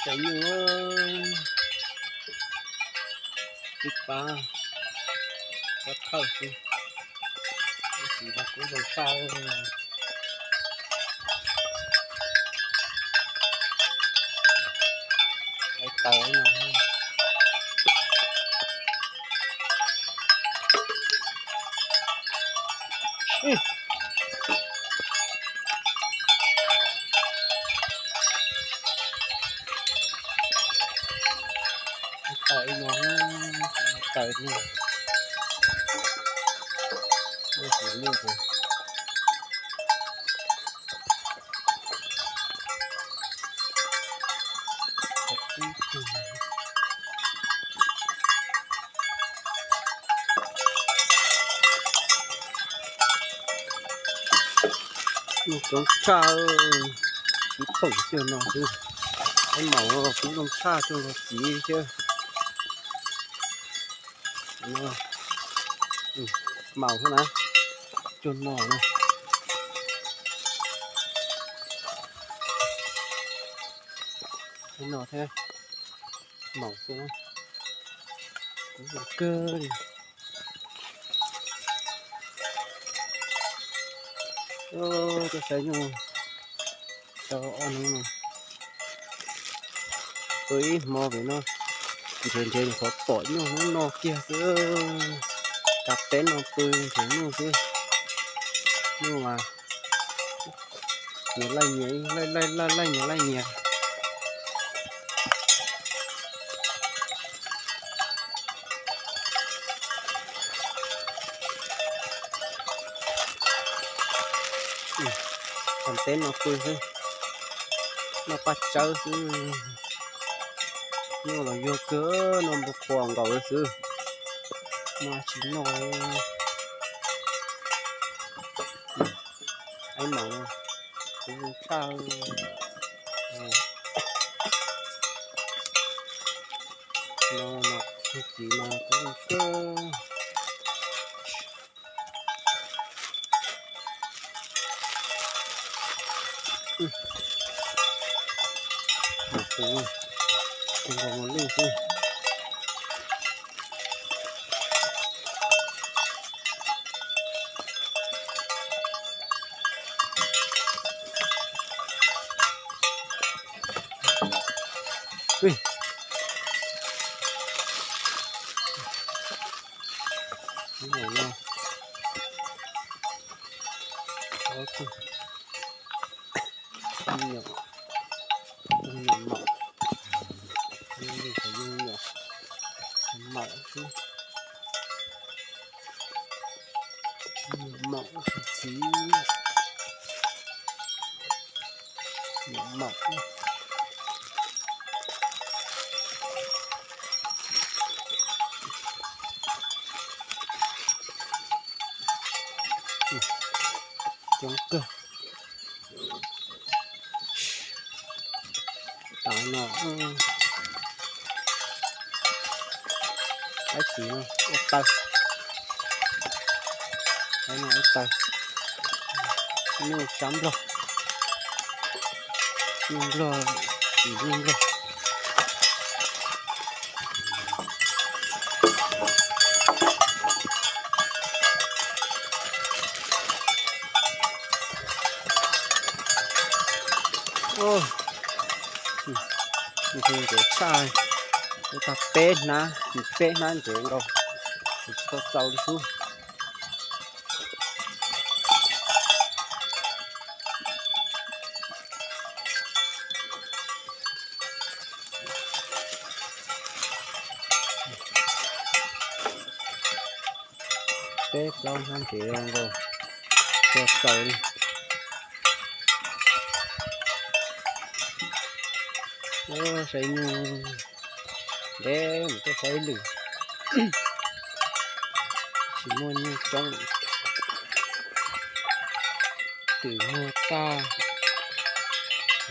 Tais nyuj, ib pab, pab thawj xwb, tab sis mas kuj zoo tshaj. Tais no. Tais no, tais no. Nyuj coob tshaj, ib pawg cuag no xwb. Ib maum kuj zoo tshaj cuag nkaus txiv thiab. Maum xwb na, cuag no na. Ib no thiab, maum xwb na, kuj zoo kawg li. Koj saib nyuj, tau ob hnub no, pw ib hmo pem no, nrhiav nrhiav nyuam qhuav pom nyuj hnub no kiag xwb. Kav teb no pw nrhiav nyuj xwb. Nyuj mas nyias laij nyias, laij laij laij laij nyias laij nyias. Kav teb no pw xwb, noj paj tsawb xwb. Nyuj los yuag kawg, noj npua qhuav nkaus xwb, mas tsis noj. Ib maum no kuj zoo tshaj. No, no, txiv no kuj zoo kawg. Maum kuv, kuv nkaus mus lwj xwb. Ib maum no, ob tug, ib nyuam, ib nyuam maum, ib nyuam maum xwb, ib nyuam maum txiv, nyuam maum. Coob kawg. Tav no, ib txiv no ua taw, tav no ua taw, nyuj sab nplog, nyuj nplog, txiv nyuj nplog. Ntxeev tshaj, ua tag peb hnab, peb hnab ntxeev nkaus, tsis tau txaus li xwb. Peb plaub hnab ntxeev nkaus, tsis tau txaus li. Saib nyuj, ntev mus tuaj saib lwm, tsis muaj nyuj coob. Twm muag tag,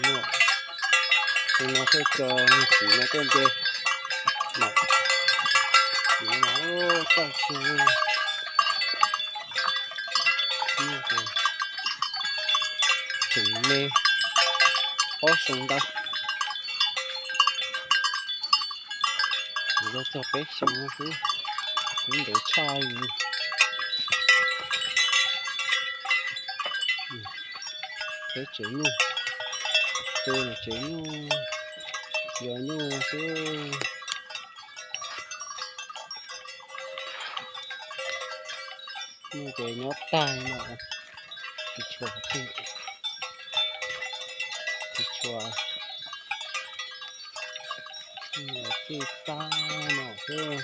muaj, tus no thiaj tso niag txiv no tuaj nce. Mam, txiv no mas txawj tshua, tseem me ob xyoo ntawd. Yog txog peb xyoo no xwb, kuv ntev tshaj li. Peb tsev nyuj, peb tsev nyuj, yog nyuj xwb. Nyuj ces nyob tag no, tsis tshua, tsis tshua, tij tag no xwb.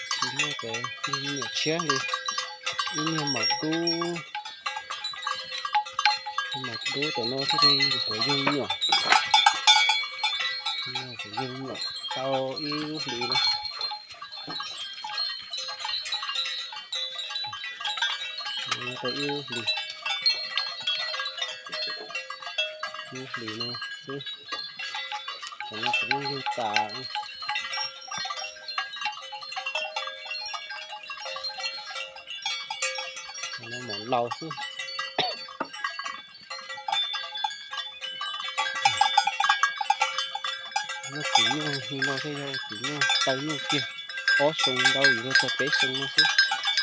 Tsis muaj cov nyuam tshiab li, ib niag maum dub, maum dub tom no thiaj li yuav yug nyuam, yuav yug nyuam tau ib lub hlis no. Tau ib lub hlis, ib lub hlis no xwb, tom no tseem yug tas. Tom no maum laus xwb. Muaj txiv nyuj li no thiaj yog txiv nyuj taw nyuj kiag. Ob xyoo ntau yuav luag txog peb xyoo no xwb,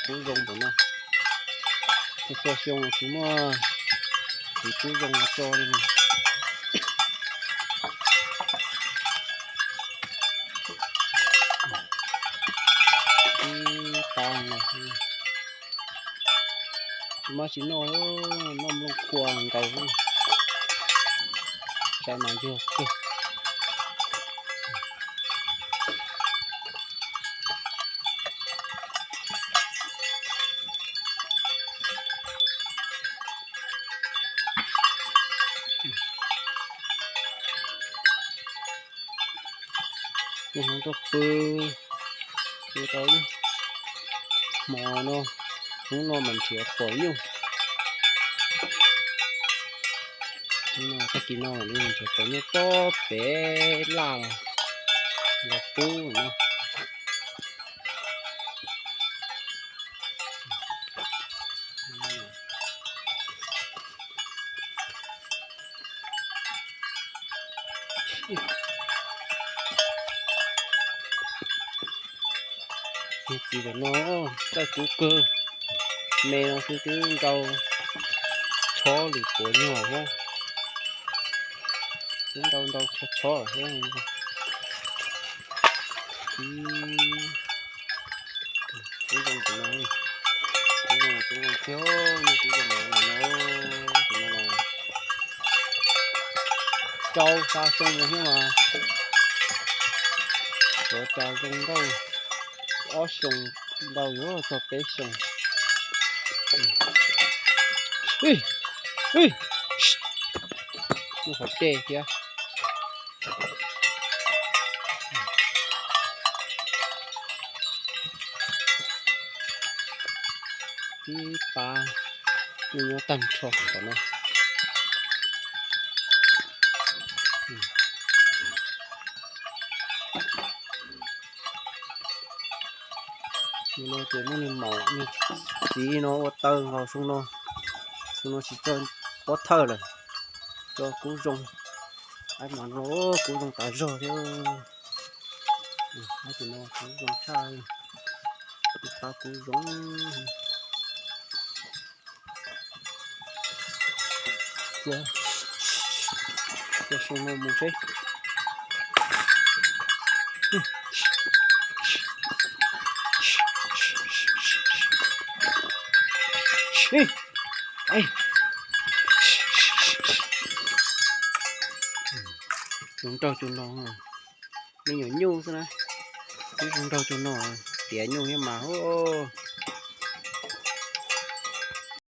kub zoo ntawm no. Txhua txhua xyoo tsis muaj txiv kub zoo los tso li no. Ib tag no, tsis muaj tsis noj, noj nplooj kua nkaus, tsaib mas yuag kawg. Hnub no tuaj pw, pw tau ib hmo no, hnub no mas nrhiav pom nyuj. Hnub no tag kis no mas nrhiav pom nyuj tob pem laj los pub no. Txiv ntawm no txawj kub kawg, me no xwb twb ntau chob li puav nyuag thiab, twb ntau ntau chob thiab. Kub zoo tus no, kub zoo, kub zoo thiab, kub zoo no, tus no rau xya xyoo no thiab mas, tuav cas zoo nkauj, ob xyoo ntau yuav txog peb xyoo. Ib, ib, ib, qhov dej thiab. Ib pab nyuj nyob tag nrho tom no. Nim no ces muaj niag maum niag txiv no ua taw nkaus xyoo no, xyoo no tsis tso pob thawj lawm, tso kub zoo. Aib mas no kub zoo tas zog thiab. Aib tus no kub zoo tshaj, ib pab kub zoo. Cia xyoo no mus seb. Zoo nraug cov no, me nyuam nyuj xwb na, twb zoo nraug cov no, tiav nyuj thiab mas hu.